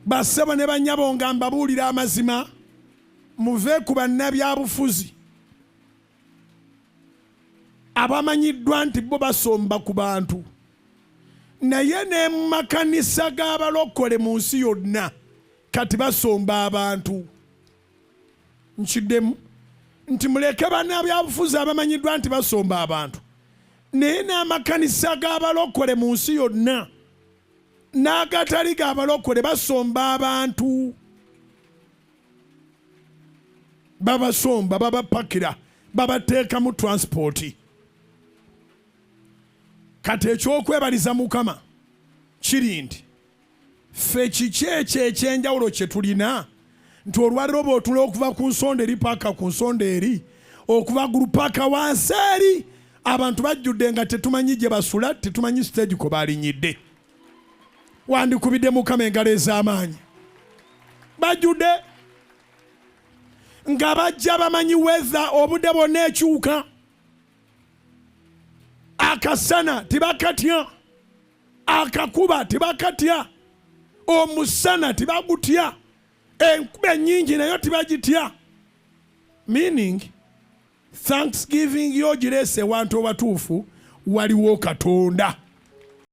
Bassebo ne bannyabo, nga mbabuulira amazima, muve ku bannabyabufuzi abamanyiddwa nti bo basomba ku bantu, naye ne mu makanisa g'abalokole mu nsi yonna kati basomba abantu. Nkiddemu nti muleke bannabyabufuzi abamanyiddwa nti basomba abantu, naye n'amakanisa g'abalokole mu nsi yonna n'agatali g'abalokole basomba abantu, babasomba, babapakira, babateekamu transport. Kati ekyokwebaliza Mukama kiri nti ffe kiki ekyo ekyenjawulo kye tulina, nti olwaliro bw'otula okuva ku nsonda eri paka ku nsonda eri, okuva gulu paka wansi eri, abantu bajjudde nga tetumanyi gye basula, tetumanyi siteegi kwe balinyidde. Wandikubidde Mukama engalo ez'amaanyi. Bajjudde nga bajja bamanyi weather, obudde bwonna ekyuka, akasana tebakatya, akakuba tebakatya, omusana tebagutya, enkuba ennyingi nayo tebagitya. Meaning thanksgiving yo gireese ewantu owatuufu, waliwo Katonda.